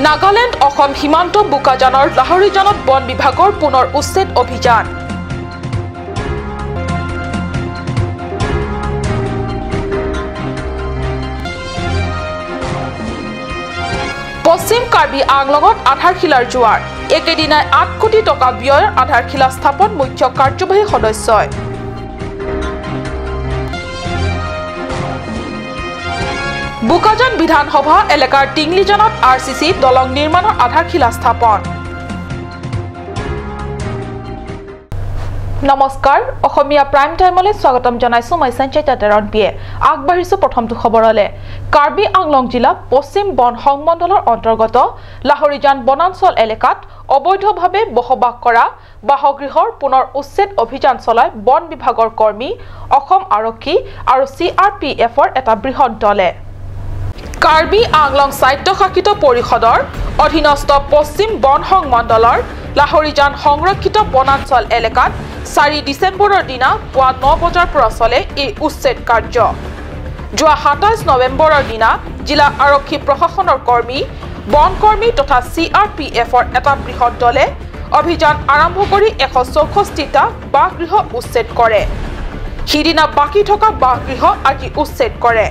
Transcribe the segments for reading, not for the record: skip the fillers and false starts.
নাগালেণ্ড অসম সীমান্ত বোকাজানৰ লাহৰীজানত বন বিভাগৰ পুনৰ উচ্ছেদ অভিযান। পশ্চিম কাৰ্বি আংলঙত আধাৰশিলাৰ জোৱাৰ, একেদিনাই ৮ কোটি টকা ব্যয়ৰ আধাৰশিলা স্থাপন মুখ্য কাৰ্যবাহী সদস্যই। বোকাজান বিধানসভা এলেকাৰ টিংলিজানত আৰচিচি দলং নিৰ্মাণৰ আধাৰশিলা স্থাপন। নমস্কাৰ, অসমীয়া প্ৰাইম টাইমলৈ স্বাগতম জনাইছো মই সঞ্চিতা তেৰণপিয়ে। আগবাঢ়িছো প্ৰথমটো খবৰলৈ। কাৰ্বি আংলং জিলা পশ্চিম বন সংমণ্ডলৰ অন্তৰ্গত লাহৰীজান বনাঞ্চল এলেকাত অবৈধভাৱে বসবাস কৰা বাসগৃহৰ পুনৰ উচ্ছেদ অভিযান চলাই বন বিভাগৰ কৰ্মী, অসম আৰক্ষী আৰু চিআৰপিএফৰ এটা বৃহৎ দলে। কাৰ্বি আংলং স্বায়ত্তশাসিত পৰিষদৰ অধীনস্থ পশ্চিম বন সংমণ্ডলৰ লাহৰীজান সংৰক্ষিত বনাঞ্চল এলেকাত ৪ ডিচেম্বৰৰ দিনা পুৱা ৯ বজাৰ পৰা চলে এই উচ্ছেদ কাৰ্য। যোৱা ২৭ নৱেম্বৰৰ দিনা জিলা আৰক্ষী প্ৰশাসনৰ কৰ্মী, বনকৰ্মী তথা চিআৰপিএফৰ এটা বৃহৎ দলে অভিযান আৰম্ভ কৰি ১৬৪টা বাসগৃহ উচ্ছেদ কৰে। সিদিনা বাকী থকা বাসগৃহ আজি উচ্ছেদ কৰে।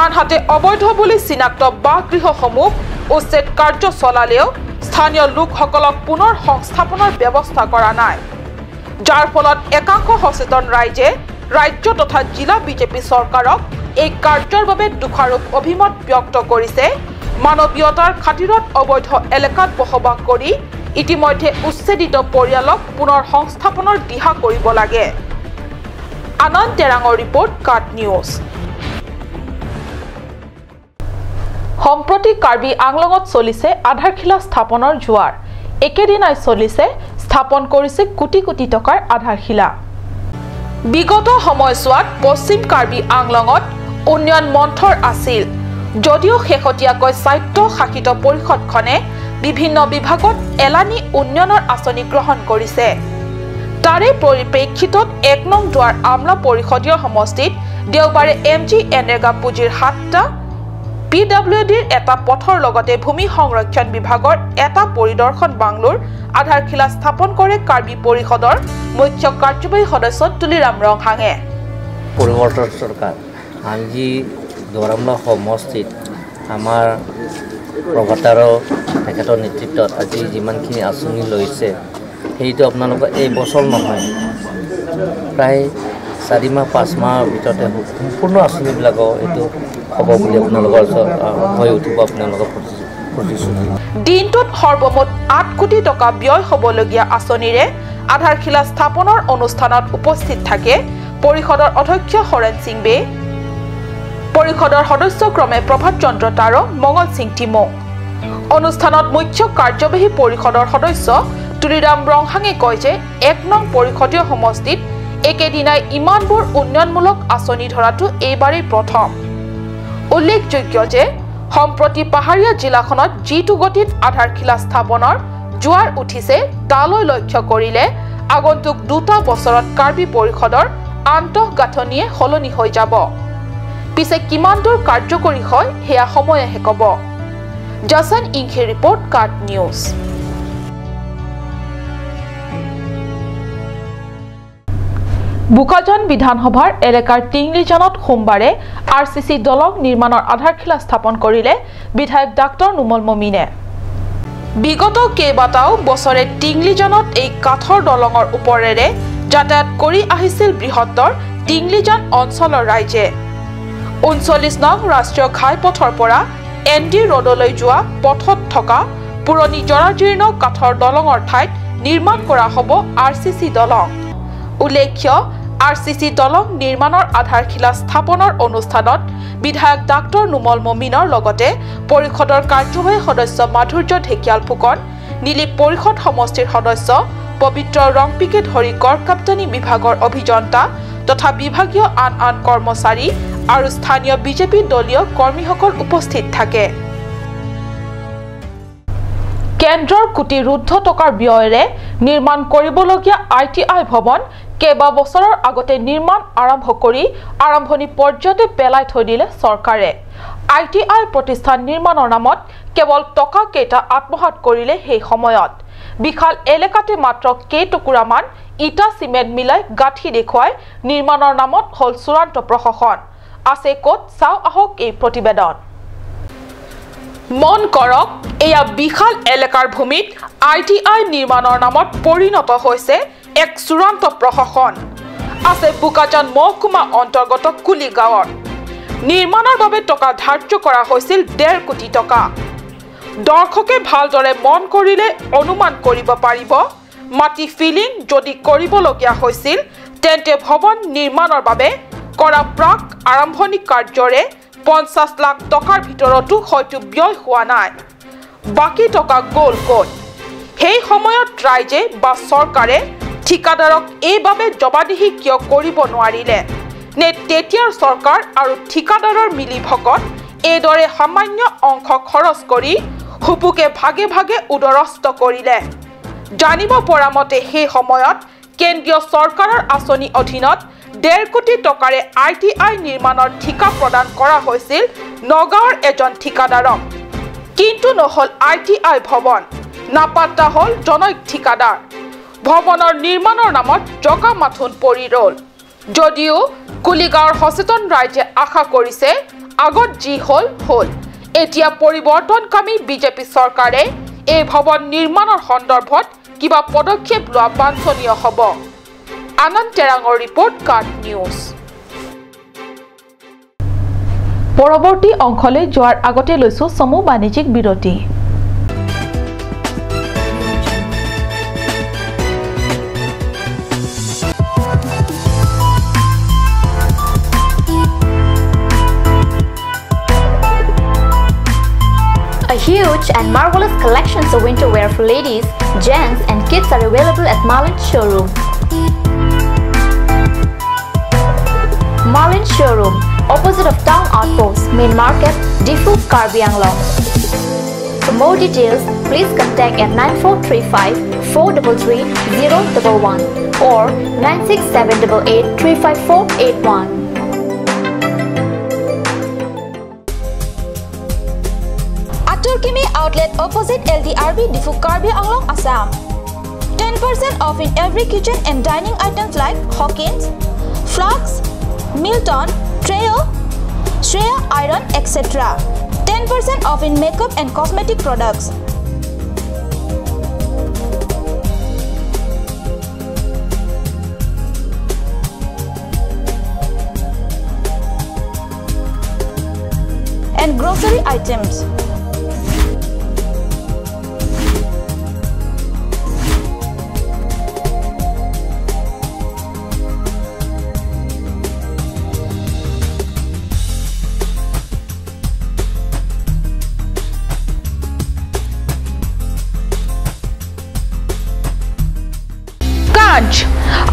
আনহাতে অবৈধ বুলি চিনাক্ত বাসগৃহসমূহ উচ্ছেদ কাৰ্য চলালেও স্থানীয় লোকসকলক পুনৰ সংস্থাপনৰ ব্যৱস্থা কৰা নাই, যাৰ ফলত একাংশ সচেতন ৰাইজে ৰাজ্য তথা জিলা বিজেপি চৰকাৰক এই কাৰ্যৰ বাবে দোষাৰোপ অভিমত ব্যক্ত কৰিছে। মানৱীয়তাৰ খাতিৰত অবৈধ এলেকাত বসবাস কৰি ইতিমধ্যে উচ্ছেদিত পৰিয়ালক পুনৰ সংস্থাপনৰ দিহা কৰিব লাগে। আনন্দ তেৰাঙৰ ৰিপৰ্ট, কাট নিউজ। সম্প্ৰতি কাৰ্বি আংলঙত চলিছে আধাৰশিলা স্থাপনৰ জোৱাৰ। একেদিনাই চলিছে স্থাপন কৰিছে কোটি কোটি টকাৰ আধাৰশিলা। বিগত সময়ছোৱাত পশ্চিম কাৰ্বি আংলঙত উন্নয়ন মন্থৰ আছিল যদিও শেহতীয়াকৈ স্বায়ত্তশাসিত পৰিষদখনে বিভিন্ন বিভাগত এলানি উন্নয়নৰ আঁচনি গ্ৰহণ কৰিছে। তাৰে পৰিপ্ৰেক্ষিতত ১ নং দুৱাৰ আমলা পৰিষদীয় সমষ্টিত দেওবাৰে এম জি এনৰেগা পুঁজিৰ ৭টা, পি ডাব্লিউ ডিৰ এটা পথৰ লগতে ভূমি সংৰক্ষণ বিভাগৰ এটা পৰিদৰ্শন বাংলোৰ আধাৰশিলা স্থাপন কৰে কাৰ্বি পৰিষদৰ মুখ্য কাৰ্যবাহী সদস্য তুলিৰাম ৰংহাঙে। পৰিৱৰ্তন চৰকাৰ আজি দৰামলা সমষ্টিত আমাৰ প্ৰভাতাৰৰ তেখেতৰ নেতৃত্বত আজি যিমানখিনি আঁচনি লৈছে সেইটো আপোনালোকৰ এই বছৰ নহয়, প্ৰায় ৪ মাহ ৫ মাহৰ ভিতৰতে সম্পূৰ্ণ আঁচনিবিলাকৰ এইটো হ'ব বুলি আপোনালোকৰ হৈ উঠিব আপোনালোকৰ প্ৰতিশ্ৰুতি। দিনটোত সৰ্বমুঠ ৮ কোটি টকা ব্যয় হ'বলগীয়া আঁচনিৰে আধাৰশিলা স্থাপনৰ অনুষ্ঠানত উপস্থিত থাকে পৰিষদৰ অধ্যক্ষ হৰেণ সিং বে, পৰিষদৰ সদস্য ক্ৰমে প্ৰভাত চন্দ্ৰ তাৰো, মঙল সিং টিমুং। অনুষ্ঠানত মুখ্য কাৰ্যবাহী পৰিষদৰ সদস্য তুলিৰাম ৰংহাঙে কয় যে ১ নং পৰিষদীয় সমষ্টিত একেদিনাই ইমানবোৰ উন্নয়নমূলক আঁচনি ধৰাটো এইবাৰেই প্ৰথম। উল্লেখযোগ্য যে সম্প্ৰতি পাহাৰীয়া জিলাখনত যিটো গতিত আধাৰশিলা স্থাপনৰ জোৱাৰ উঠিছে তালৈ লক্ষ্য কৰিলে আগন্তুক ২টা বছৰত কাৰ্বি পৰিষদৰ আন্তঃগাঁথনিয়ে সলনি হৈ যাব। পিছে কিমান দূৰ কাৰ্যকৰী হয় সেয়া সময়েহে ক'ব। জাছন ইংখে ৰিপৰ্ট, কাট নিউজ। বোকাজান বিধানসভাৰ এলেকাৰ টিংলিজানত সোমবাৰে আৰচিচি দলং নিৰ্মাণৰ আধাৰশিলা স্থাপন কৰিলে বিধায়ক ডাক্তৰ নোমল মমিনে। বিগত কেইবাটাও বছৰে টিংলিজানত এই কাঠৰ দলঙৰ ওপৰেৰে যাতায়াত কৰি আহিছিল বৃহত্তৰ টিংলিজান অঞ্চলৰ ৰাইজে। ৩৯ নং ৰাষ্ট্ৰীয় ঘাইপথৰ পৰা এন ডি ৰোডলৈ যোৱা পথত থকা পুৰণি জৰাজীৰ্ণ কাঠৰ দলঙৰ ঠাইত নিৰ্মাণ কৰা হ'ব আৰ চি চি দলং। উল্লেখ্য, আৰ চি চি দলং নিৰ্মাণৰ আধাৰশিলা স্থাপনৰ অনুষ্ঠানত বিধায়ক ডাক্তৰ নোমল মমিনৰ লগতে পৰিষদৰ কাৰ্যবাহী সদস্য মাধুৰ্য ঢেকিয়াল ফুকন, নীলিপ পৰিষদ সমষ্টিৰ সদস্য পবিত্ৰ ৰংপিকে ধৰি গড়কাপ্তানি বিভাগৰ অভিযন্তা তথা বিভাগীয় আন আন কৰ্মচাৰী আৰু স্থানীয় বিজেপি দলীয় কৰ্মীসকল উপস্থিত থাকে। কেন্দ্ৰৰ কোটি ৰুদ্ধ টকাৰ ব্যয়েৰে নিৰ্মাণ কৰিবলগীয়া I T I ভৱন কেইবা বছৰৰ আগতে নিৰ্মাণ আৰম্ভ কৰি আৰম্ভণি পৰ্যায়তে পেলাই থৈ দিলে চৰকাৰে। I T I প্ৰতিষ্ঠান নিৰ্মাণৰ নামত কেৱল টকা কেইটা আত্মসাৎ কৰিলে। সেই সময়ত বিশাল এলেকাতে মাত্ৰ কেইটুকুৰামান ইটা চিমেণ্ট মিলাই গাঁঠি দেখুৱাই নিৰ্মাণৰ নামত হ'ল চূড়ান্ত প্ৰশাসন। আছে ক'ত চাওঁ আহক এই প্ৰতিবেদন। মন কৰক, এয়া বিশাল এলেকাৰ ভূমিত ITI নিৰ্মাণৰ নামত পৰিণত হৈছে এক চূড়ান্ত প্ৰশাসন। আছে বোকাজান মহকুমা অন্তৰ্গত কুলি গাঁৱত। নিৰ্মাণৰ বাবে টকা ধাৰ্য কৰা হৈছিল 1.5 কোটি টকা। দৰ্শকে ভালদৰে মন কৰিলে অনুমান কৰিব পাৰিব, মাটি ফিলিং যদি কৰিবলগীয়া হৈছিল তেন্তে ভৱন নিৰ্মাণৰ বাবে কৰা প্ৰাক আৰম্ভণি কাৰ্যৰে 50 লাখ টকাৰ ভিতৰতো হয়তো ব্যয় হোৱা নাই। বাকী টকা গ'ল ক'ত? সেই সময়ত ৰাইজে বা চৰকাৰে ঠিকাদাৰক এইবাবে জবাবদিহি কিয় কৰিব নোৱাৰিলে? নে তেতিয়াৰ চৰকাৰ আৰু ঠিকাদাৰৰ মিলি ভকত এইদৰে সামান্য অংশ খৰচ কৰি হুপুকে ভাগে ভাগে উদৰস্থ কৰিলে? জানিব পৰা মতে সেই সময়ত কেন্দ্ৰীয় চৰকাৰৰ আঁচনি অধীনত 1.5 কোটি টকাৰে ITI নিৰ্মাণৰ ঠিকা প্ৰদান কৰা হৈছিল নগাঁৱৰ এজন ঠিকাদাৰক। কিন্তু নহ'ল ITI ভৱন, নাপাত্তা হ'ল জনৈক ঠিকাদাৰ। ভৱনৰ নিৰ্মাণৰ নামত জগা মাথোন পৰি ৰ'ল। যদিও কুলিগাঁৱৰ সচেতন ৰাইজে আশা কৰিছে আগত যি হ'ল হ'ল, এতিয়া পৰিৱৰ্তনকামী বিজেপি চৰকাৰে এই ভৱন নিৰ্মাণৰ সন্দৰ্ভত কিবা পদক্ষেপ লোৱা বাঞ্ছনীয় হ'ব। আনন্দ তেৰাঙৰ ৰিপৰ্ট, কাট নিউজ। পৰৱৰ্তী অংশলৈ যোৱাৰ আগতে লৈছো চমু বাণিজ্যিক বিৰতি। A huge and marvelous collections of winter wear for ladies, gents and kids are available at Marlin Showroom. Marlin Showroom, opposite of Town Outpost, Main Market, Difu, Karbi Anglong. For more details, please contact at 9435 433 011 or 96788 35481. Aturkimi outlet opposite LDRB Difu, Karbi Anglong, Assam. 10% off in every kitchen and dining items like Hawkins, Flux, Milton, Treo, Shreya Iron, etc. 10% off in makeup and cosmetic products. And grocery items.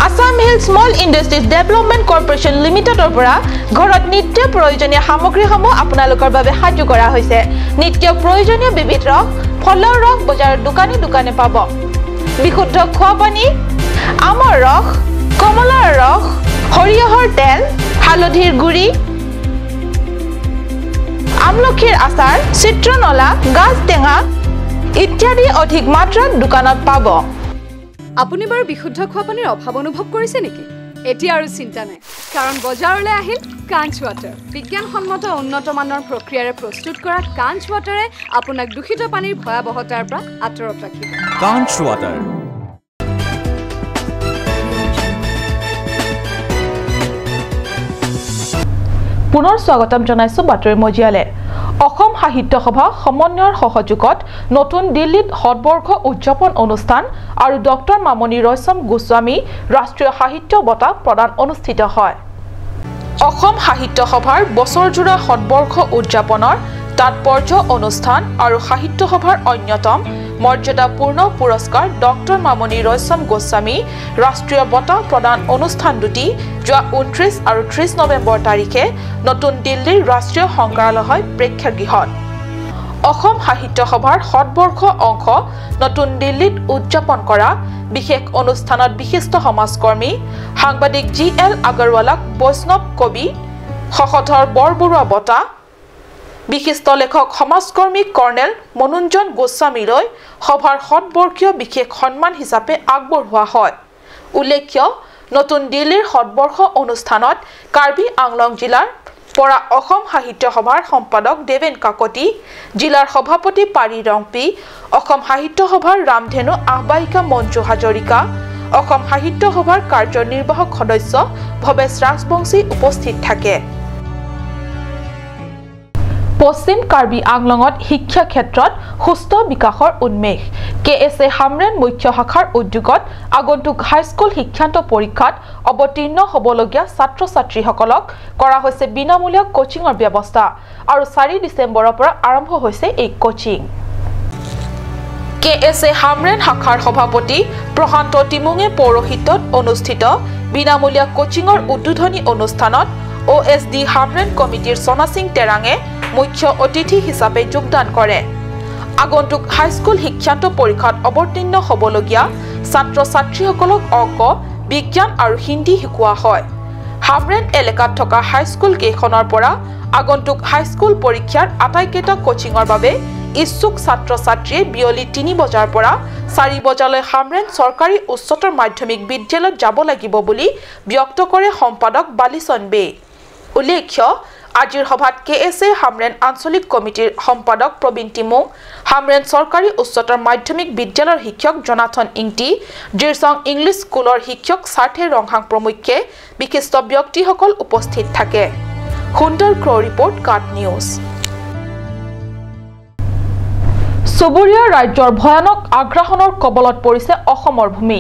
Assam Hill Small Industries Development Corporation লিমিটেডৰ পৰা ঘৰত নিত্য প্ৰয়োজনীয় সামগ্ৰীসমূহ আপোনালোকৰ বাবে সাজু কৰা হৈছে। নিত্য প্ৰয়োজনীয় বিবিধ ৰস, ফলৰ ৰস বজাৰৰ দোকানে দোকানে পাব। বিশুদ্ধ খোৱা পানী, আমৰ ৰস, কমলাৰ ৰস, সৰিয়হৰ তেল, হালধিৰ গুড়ি, আমলখিৰ আচাৰ, চিত্ৰনলা, গাজ টেঙা ইত্যাদি অধিক মাত্ৰাত দোকানত পাব। আপুনি বাৰু বিশুদ্ধ খোৱা পানীৰ অভাৱ অনুভৱ কৰিছে নেকি? এতিয়া আৰু চিন্তা নাই, কাৰণ বজাৰলৈ আহিল কাঞ্চ ৱাটাৰ। বিজ্ঞানসন্মত উন্নত মানৰ প্ৰক্ৰিয়াৰে প্ৰস্তুত কৰা কাঞ্চ ৱাটাৰে আপোনাক দূষিত পানীৰ ভয়াৱহতাৰ পৰা আঁতৰত ৰাখিব। কাঞ্চ ৱাটাৰ। পুনৰ স্বাগতম জনাইছো বাতৰি মজিয়ালে। অসম সাহিত্য সভা সমন্বয়ৰ সহযোগত নতুন দিল্লীত শতবৰ্ষ উদযাপন অনুষ্ঠান আৰু ডক্টৰ মামণি ৰয়ছম গোস্বামী ৰাষ্ট্ৰীয় সাহিত্য বঁটা প্ৰদান অনুষ্ঠিত হয়। অসম সাহিত্য সভাৰ বছৰজোৰা শতবৰ্ষ উদযাপনৰ তাৎপৰ্য অনুষ্ঠান আৰু সাহিত্য সভাৰ অন্যতম মৰ্যাদাপূৰ্ণ পুৰস্কাৰ ডক্টৰ মামণি ৰয়ছম গোস্বামী ৰাষ্ট্ৰীয় বঁটা প্ৰদান অনুষ্ঠান দুটি যোৱা 29 আৰু 30 নৱেম্বৰ তাৰিখে নতুন দিল্লীৰ ৰাষ্ট্ৰীয় সংগ্ৰহালয় প্ৰেক্ষাগৃহত অসম সাহিত্য সভাৰ শতবৰ্ষ অংশ নতুন দিল্লীত উদযাপন কৰা বিশেষ অনুষ্ঠানত বিশিষ্ট সমাজকৰ্মী সাংবাদিক জি এল আগৰৱালাক বৈষ্ণৱ কবি শশধৰ বৰবৰুৱা বঁটা, বিশিষ্ট লেখক সমাজকৰ্মী কৰ্ণেল মনোৰঞ্জন গোস্বামীলৈ সভাৰ শতবৰ্ষীয় বিশেষ সন্মান হিচাপে আগবঢ়োৱা হয়। উল্লেখ্য, নতুন দিল্লীৰ শতবৰ্ষ অনুষ্ঠানত কাৰ্বি আংলং জিলাৰ পৰা অসম সাহিত্য সভাৰ সম্পাদক দেৱেন কাকতি, জিলাৰ সভাপতি পাৰি ৰংপি, অসম সাহিত্য সভাৰ ৰামধেনু আহ্বায়িকা মঞ্জু হাজৰিকা, অসম সাহিত্য সভাৰ কাৰ্যনিৰ্বাহক সদস্য ভৱেশ ৰাজবংশী উপস্থিত থাকে। পশ্চিম কাৰ্বি আংলঙত শিক্ষা ক্ষেত্ৰত সুস্থ বিকাশৰ উন্মেষ। কে এছ এ হামৰেন মুখ্য শাখাৰ উদ্যোগত আগন্তুক হাইস্কুল শিক্ষান্ত পৰীক্ষাত অৱতীৰ্ণ হ'বলগীয়া ছাত্ৰ ছাত্ৰীসকলক কৰা হৈছে বিনামূলীয়া কোচিঙৰ ব্যৱস্থা আৰু 4 ডিচেম্বৰৰ পৰা আৰম্ভ হৈছে এই কোচিং। কে এছ এ হামৰেন শাখাৰ সভাপতি প্ৰশান্ত তিমুঙে পৌৰোহিত্যত অনুষ্ঠিত বিনামূলীয়া কোচিঙৰ উদ্বোধনী অনুষ্ঠানত অ' এছ ডি হামৰেন কমিটিৰ সোণাসিং টেৰাঙে মুখ্য অতিথি হিচাপে যোগদান কৰে। আগন্তুক হাইস্কুল শিক্ষান্ত পৰীক্ষাত অৱতীৰ্ণ হ'বলগীয়া ছাত্ৰ ছাত্ৰীসকলক অংক, বিজ্ঞান আৰু হিন্দী শিকোৱা হয়। হামৰেন এলেকাত থকা হাইস্কুল কেইখনৰ পৰা আগন্তুক হাইস্কুল পৰীক্ষাৰ আটাইকেইটা কোচিঙৰ বাবে ইচ্ছুক ছাত্ৰ ছাত্ৰীয়ে বিয়লি 3 বজাৰ পৰা 4 বজালৈ হামৰেন চৰকাৰী উচ্চতৰ মাধ্যমিক বিদ্যালয়ত যাব লাগিব বুলি ব্যক্ত কৰে সম্পাদক বালিচন বে। উল্লেখ্য, আজিৰ সভাত কে এছ এ হামৰেন আঞ্চলিক কমিটিৰ সম্পাদক প্ৰবীণ তিমুং, হামৰেন চৰকাৰী উচ্চতৰ মাধ্যমিক বিদ্যালয়ৰ শিক্ষক জনাথন ইংটি, জিৰচং ইংলিছ স্কুলৰ শিক্ষক সাৰ্থে ৰংহাং প্ৰমুখ্যে বিশিষ্ট ব্যক্তিসকল উপস্থিত থাকে। সুন্দৰ ক্ৰ' ৰিপৰ্ট, কাট নিউজ। চুবুৰীয়া ৰাজ্যৰ ভয়ানক আগ্ৰাসনৰ কবলত পৰিছে অসমৰ ভূমি।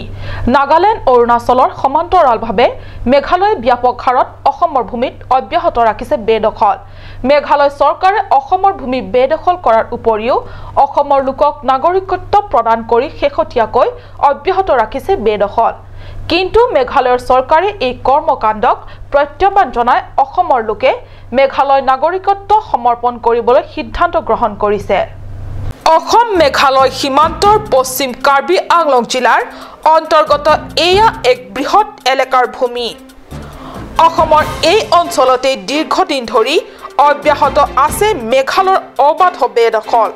নাগালেণ্ড, অৰুণাচলৰ সমান্তৰালভাৱে মেঘালয়ে ব্যাপক হাৰত অসমৰ ভূমিত অব্যাহত ৰাখিছে বেদখল। মেঘালয় চৰকাৰে অসমৰ ভূমি বেদখল কৰাৰ উপৰিও অসমৰ লোকক নাগৰিকত্ব প্ৰদান কৰি শেহতীয়াকৈ অব্যাহত ৰাখিছে বেদখল। কিন্তু মেঘালয়ৰ চৰকাৰে এই কৰ্মকাণ্ডক প্ৰত্যাহ্বান জনাই অসমৰ লোকে মেঘালয় নাগৰিকত্ব সমৰ্পণ কৰিবলৈ সিদ্ধান্ত গ্ৰহণ কৰিছে। অসম মেঘালয় সীমান্তৰ পশ্চিম কাৰ্বি আংলং জিলাৰ অন্তৰ্গত এয়া এক বৃহৎ এলেকাৰ ভূমি। অসমৰ এই অঞ্চলতে দীৰ্ঘদিন ধৰি অব্যাহত আছে মেঘালয়ৰ অবাধ বেদখল।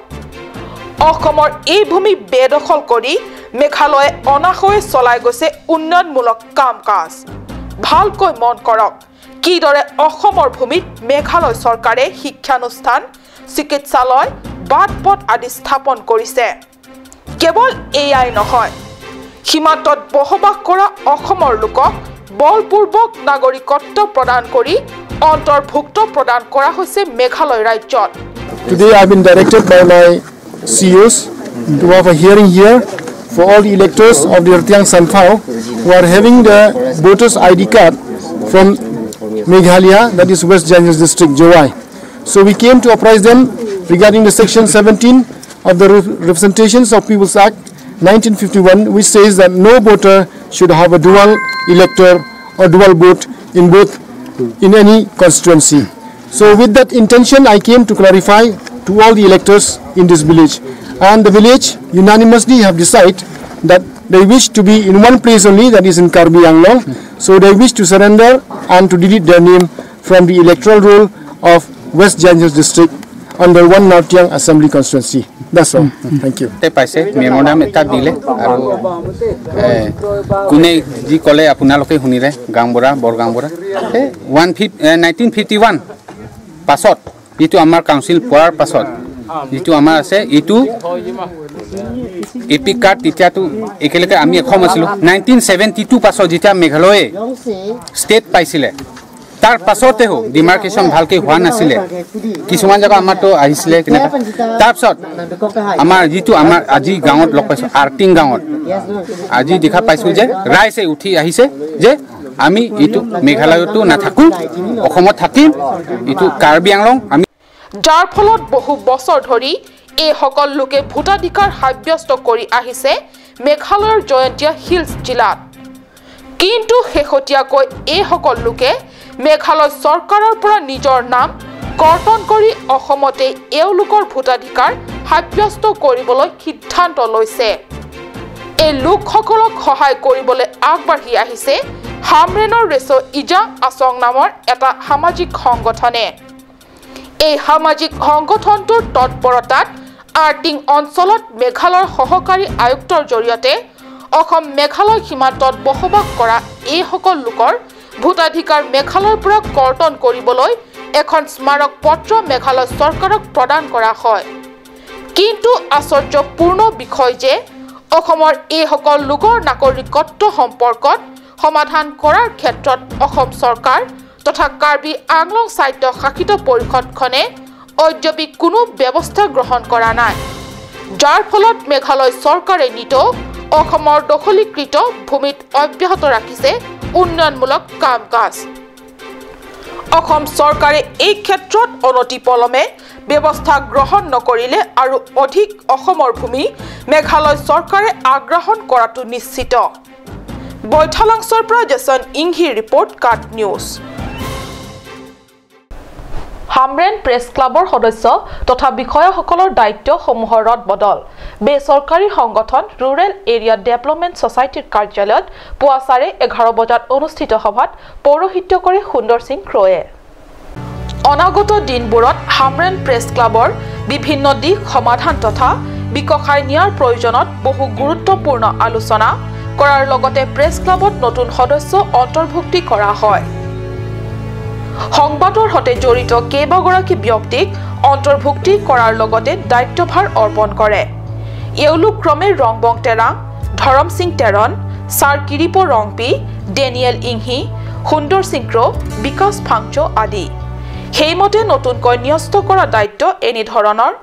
অসমৰ এই ভূমি বেদখল কৰি মেঘালয়ে অনাশয়ে চলাই গৈছে উন্নয়নমূলক কাম কাজ। ভালকৈ মন কৰক কিদৰে অসমৰ ভূমিত মেঘালয় চৰকাৰে শিক্ষানুষ্ঠান, চিকিৎসালয়, বাট পথ আদি স্থাপন কৰিছে। কেৱল এয়াই নহয়, সীমান্তত বসবাস কৰা অসমৰ লোকক বলপূৰ্বক নাগৰিকত্ব প্ৰদান কৰি অন্তৰ্ভুক্ত প্ৰদান কৰা হৈছে মেঘালয় ৰাজ্যত। Today I have been directed by my CEOs to have a hearing here for all the electors of the Rtiang Sanphau who are having the voters ID card from Meghalaya, that is West Jaintia district, Jowai. So we came to apprise them regarding the section 17 of the Representations of People's Act 1951, which says that no voter should have a dual elector or dual vote in both in any constituency. So with that intention, I came to clarify to all the electors in this village, and the village unanimously have decided that they wish to be in one place only, that is in Karbi Anglong. So they wish to surrender and to delete their name from the electoral roll of West Jaintia district under one Nartiang Assembly constituency. That's all. Thank you. পাইছে মেমোৰাম এটা দিলে আৰু কোনে যি ক'লে আপোনালোকে শুনিলে, গাঁওবুঢ়া, বৰগাঁওবুঢ়া। এই 1951 পাছত যিটো আমাৰ কাউন্সিল পোৱাৰ পাছত যিটো আমাৰ আছে এইটো এপিক কাৰ্ড, তেতিয়াতো একেলগে আমি অসম আছিলোঁ। 1972 পাছত যেতিয়া মেঘালয়ে ষ্টেট পাইছিলে, তাৰ পাছতেও ডিমাৰ্কেশ্যন ভালকৈ হোৱা নাছিলে। কিছুমান জেগা আমাৰতো আহিছিলে কেনেকুৱা। তাৰপিছত আমাৰ যিটো আমাৰ আজি গাঁৱত লগ পাইছোঁ, আৰ্টিং গাঁৱত আজি দেখা পাইছোঁ যে ৰাইজে উঠি আহিছে যে আমি এইটো মেঘালয়তো নাথাকোঁ, অসমত থাকিম, এইটো কাৰ্বি আংলং আমি। যাৰ ফলত বহু বছৰ ধৰি এইসকল লোকে ভোটাধিকাৰ সাব্যস্ত কৰি আহিছে মেঘালয়ৰ জয়ন্তীয়া হিলছ জিলাত। কিন্তু শেহতীয়াকৈ এইসকল লোকে মেঘালয় চৰকাৰৰ পৰা নিজৰ নাম কৰ্তন কৰি অসমতে এওঁলোকৰ ভোটাধিকাৰ সাব্যস্ত কৰিবলৈ সিদ্ধান্ত লৈছে। এই লোকসকলক সহায় কৰিবলৈ আগবাঢ়ি আহিছে হামৰেনৰ ৰেচো ইজাং আচং নামৰ এটা সামাজিক সংগঠনে। এই সামাজিক সংগঠনটোৰ তৎপৰতাত আৰ্টিং অঞ্চলত মেঘালয়ৰ সহকাৰী আয়ুক্তৰ জৰিয়তে অসম মেঘালয় সীমান্তত বসবাস কৰা এইসকল লোকৰ ভোটাধিকাৰ মেঘালয়ৰ পৰা কৰ্তন কৰিবলৈ এখন স্মাৰক পত্ৰ মেঘালয় চৰকাৰক প্ৰদান কৰা হয়। কিন্তু আশ্চৰ্যপূৰ্ণ বিষয় যে অসমৰ এইসকল লোকৰ নাগৰিকত্ব সম্পৰ্কত সমাধান কৰাৰ ক্ষেত্ৰত অসম চৰকাৰ তথা কাৰ্বি আংলং স্বায়ত্ত শাসিত পৰিষদখনে অদ্যাপি কোনো ব্যৱস্থা গ্ৰহণ কৰা নাই, যাৰ ফলত মেঘালয় চৰকাৰে নিতৌ অসমৰ দখলীকৃত ভূমিত অব্যাহত ৰাখিছে উন্নয়নমূলক কাম কাজ। অসম চৰকাৰে এই ক্ষেত্ৰত অনতিপলমে ব্যৱস্থা গ্ৰহণ নকৰিলে আৰু অধিক অসমৰ ভূমি মেঘালয় চৰকাৰে আগ্ৰাসন কৰাটো নিশ্চিত। বৈঠালাংছৰ পৰা জেছন ইংহিৰ ৰিপৰ্ট, কাট নিউজ। হামৰেন প্ৰেছ ক্লাবৰ সদস্য তথা বিষয়াসকলৰ দায়িত্বসমূহৰ ৰদ বদল। বেচৰকাৰী সংগঠন ৰুৰেল এৰিয়া ডেভেলপমেণ্ট ছ'চাইটিৰ কাৰ্যালয়ত পুৱা 11:30 বজাত অনুষ্ঠিত সভাত পৌৰোহিত্য কৰে সুন্দৰ সিং ক্ৰয়ে। অনাগত দিনবোৰত হামৰেন প্ৰেছ ক্লাবৰ বিভিন্ন দিশ সমাধান তথা বিকশাই নিয়াৰ প্ৰয়োজনত বহু গুৰুত্বপূৰ্ণ আলোচনা কৰাৰ লগতে প্ৰেছ ক্লাবত নতুন সদস্য অন্তৰ্ভুক্তি কৰা হয়। সংবাদৰ সৈতে জড়িত কেইবাগৰাকী ব্যক্তিক অন্তৰ্ভুক্তি কৰাৰ লগতে দায়িত্বভাৰ অৰ্পণ কৰে। এওঁলোক ক্ৰমে ৰংবং তেৰাং, ধৰম সিং টেৰণ, ছাৰ কিৰিপ ৰংপি, ডেনিয়েল ইংহি, সুন্দৰ সিং ক্ৰ', বিকাশ ফাংচো আদি। সেইমতে নতুনকৈ ন্যস্ত কৰা দায়িত্ব এনেধৰণৰ: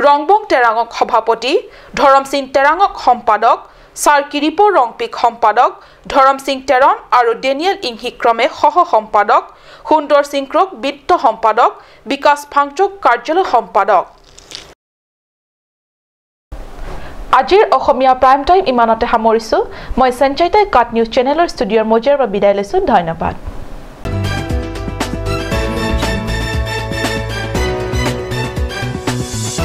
ৰংবং তেৰাঙক সভাপতি, ধৰম সিং তেৰাঙক সম্পাদক, ছাৰ কিৰিপ ৰংপিক সম্পাদক, ধৰম সিং টেৰণ আৰু ডেনিয়েল ইংহি ক্ৰমে সহ সম্পাদক, সুন্দৰ সিং ক্ৰক বিত্ত সম্পাদক, বিকাশ ফাংচক কাৰ্যালয় সম্পাদক। আজিৰ অসমীয়া প্ৰাইম টাইম ইমানতে সামৰিছোঁ। মই সঞ্চয়িতাই কাট নিউজ চেনেলৰ ষ্টুডিঅ'ৰ মজিয়াৰ পৰা বিদায় লৈছোঁ। ধন্যবাদ।